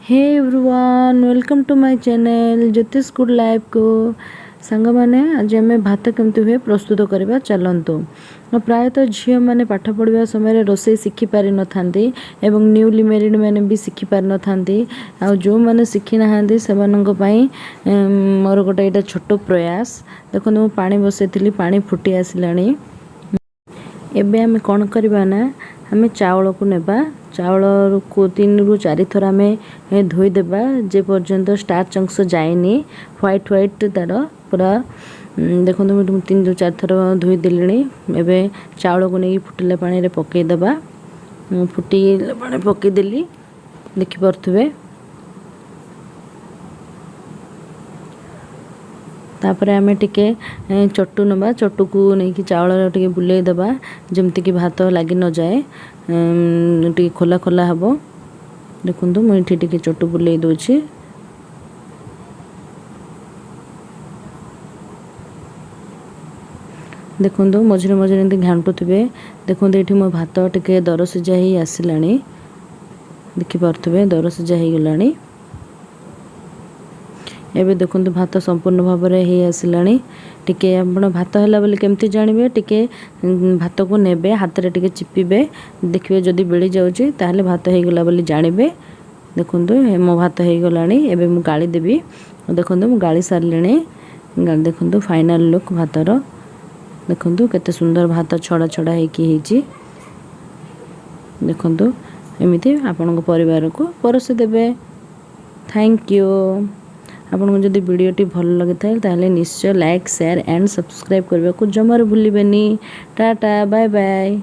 Hey everyone, welcome to my channel Jyotish good ଲାଇଫ୍କୁ। ସାଙ୍ଗମାନେ, ଆଜି ଆମେ ଭାତ କେମିତି ହୁଏ ପ୍ରସ୍ତୁତ କରିବା ଚାଲନ୍ତୁ। ପ୍ରାୟତଃ ଝିଅମାନେ ପାଠ ପଢ଼ିବା ସମୟରେ ରୋଷେଇ ଶିଖିପାରିନଥାନ୍ତି ଏବଂ ନ୍ୟୁଲି ମ୍ୟାରିଡ଼୍ ମାନେ ବି ଶିଖିପାରିନଥାନ୍ତି। ଆଉ ଯେଉଁମାନେ ଶିଖିନାହାନ୍ତି, ସେମାନଙ୍କ ପାଇଁ ମୋର ଗୋଟେ ଏଇଟା ଛୋଟ ପ୍ରୟାସ। ଦେଖନ୍ତୁ, ମୁଁ ପାଣି ବସାଇଥିଲି, ପାଣି ଫୁଟି ଆସିଲାଣି। ଏବେ ଆମେ କ'ଣ କରିବା ନା, ଆମେ ଚାଉଳକୁ ନେବା। ଚାଉଳକୁ ତିନିରୁ ଚାରିଥର ଆମେ ଧୋଇଦେବା, ଯେ ପର୍ଯ୍ୟନ୍ତ ଷ୍ଟାର୍ଚ ଅଂଶ ଯାଇନି, ହ୍ୱାଇଟ୍ ହ୍ୱାଇଟ୍ ତା'ର ପୁରା। ଦେଖନ୍ତୁ, ମୁଁ ତିନିରୁ ଚାରିଥର ଧୋଇଦେଲିଣି। ଏବେ ଚାଉଳକୁ ନେଇକି ଫୁଟିଲା ପାଣିରେ ପକାଇଦେବା। ମୁଁ ଫୁଟିଲା ପାଣି ପକାଇଦେଲି, ଦେଖିପାରୁଥିବେ। ତାପରେ ଆମେ ଟିକେ ଚଟୁ ନେବା। ଚଟୁକୁ ନେଇକି ଚାଉଳ ଟିକେ ବୁଲେଇ ଦେବା, ଯେମିତିକି ଭାତ ଲାଗି ନଯାଏ, ଟିକେ ଖୋଲା ଖୋଲା ହେବ। ଦେଖନ୍ତୁ, ମୁଁ ଏଠି ଟିକେ ଚଟୁ ବୁଲେଇ ଦେଉଛି। ଦେଖନ୍ତୁ, ମଝିରେ ମଝିରେ ଏମିତି ଘାଣ୍ଟୁଥିବେ। ଦେଖନ୍ତୁ, ଏଠି ମୋ ଭାତ ଟିକେ ଦରସିଝା ହେଇ ଆସିଲାଣି। ଦେଖିପାରୁଥିବେ, ଦରସିଝା ହେଇଗଲାଣି। ଏବେ ଦେଖନ୍ତୁ, ଭାତ ସମ୍ପୂର୍ଣ୍ଣ ଭାବରେ ହେଇ ଆସିଲାଣି। ଟିକେ ଆପଣ ଭାତ ହେଲା ବୋଲି କେମିତି ଜାଣିବେ? ଟିକେ ଭାତକୁ ନେବେ, ହାତରେ ଟିକେ ଚିପିବେ, ଦେଖିବେ ଯଦି ମିଳି ଯାଉଛି, ତାହେଲେ ଭାତ ହେଇଗଲା ବୋଲି ଜାଣିବେ। ଦେଖନ୍ତୁ, ମୋ ଭାତ ହେଇଗଲାଣି। ଏବେ ମୁଁ ଗାଳି ଦେବି। ଦେଖନ୍ତୁ, ମୁଁ ଗାଳି ସାରିଲିଣି। ଦେଖନ୍ତୁ, ଫାଇନାଲ୍ ଲୁକ୍ ଭାତର। ଦେଖନ୍ତୁ, କେତେ ସୁନ୍ଦର ଭାତ ଛଡ଼ା ଛଡ଼ା ହେଇକି ହେଇଛି। ଦେଖନ୍ତୁ, ଏମିତି ଆପଣଙ୍କ ପରିବାରକୁ ପରସି ଦେବେ। Thank you. ଆପଣଙ୍କୁ ଯଦି ଭିଡ଼ିଓଟି ଭଲ ଲାଗିଥାଏ, ତାହେଲେ ନିଶ୍ଚୟ ଲାଇକ୍, ସେୟାର ଆଣ୍ଡ ସବସ୍କ୍ରାଇବ୍ କରିବାକୁ ଜମାରୁ ଭୁଲିବେନି। Tata, bye bye.